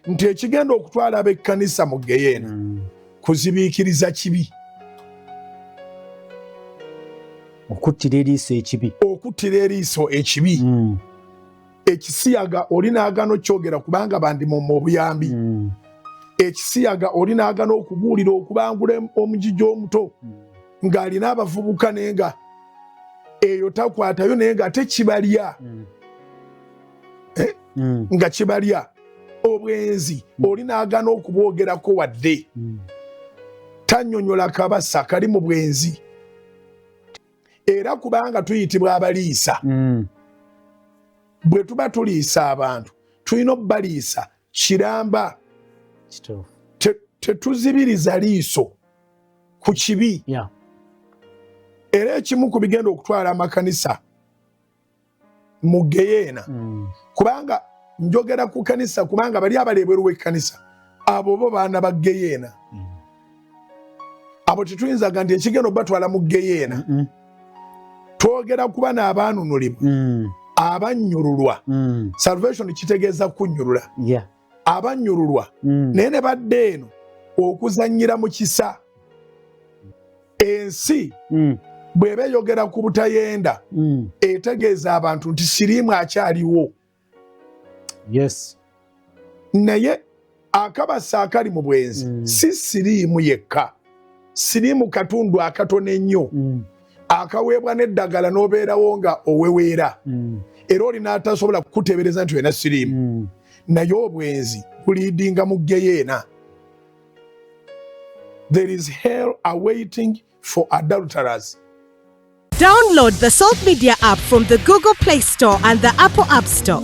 Nti ekigenda okutwala ab'ekkanisa mu geyeena kuzibiikiriza kibi. Okuttira eriiso ekibi. Okuttira eriiso ekibi. Ekisiyaga oli n'agana okyogera kubanga bandimumma obuyambi. Ekisiyaga oli n'agana okubuulira, okubangula omugigi omuto ng'alina abavubuka, naye nga eyo takwatayo, naye nga ate kibalya. Eh? Nga kibalya. Obwenzi oli n'agana okubwogerako wadde tanyonyola kabasa kali mu bwenzi. Era kubanga tuyitibwa abaliisa, bwe tuba tuliisa abantu, tulina obbaliisa kiramba. Tetuzibiriza liiso ku kibi. Era ekimu ku bigenda okutwala amakanisa mu geyeena, kubanga njogera ku kanisa, kubanga bali abali ebweru w'ekkanisa, abo bo baana ba geyeena. Abo tetuyinzaga nti ekigenda obatwala mu geyeena. Twogera kuba n'abaanunulibwa, abannyululwa. Salvation kitegeeza kunnyulula. Abannyululwa, naye ne badda eno okuzannyira mu kisa. Ensi bw'eba eyogera ku butayenda, etegeeza abantu nti siriimu akyaliwo. Naye akabasa akali mu bwenzi si siriimu yekka. Siriimu katundu akatono ennyo akaweebwa n'eddagala n'obeerawo nga oweweera, era olina atasobola kukuteebereza nti olina siriimu. Naye obwenzi buleadinga mu geyeena. There is hell awaiting for adulterers. Download the Salt Media app from the Google Play Store and the Apple App Store.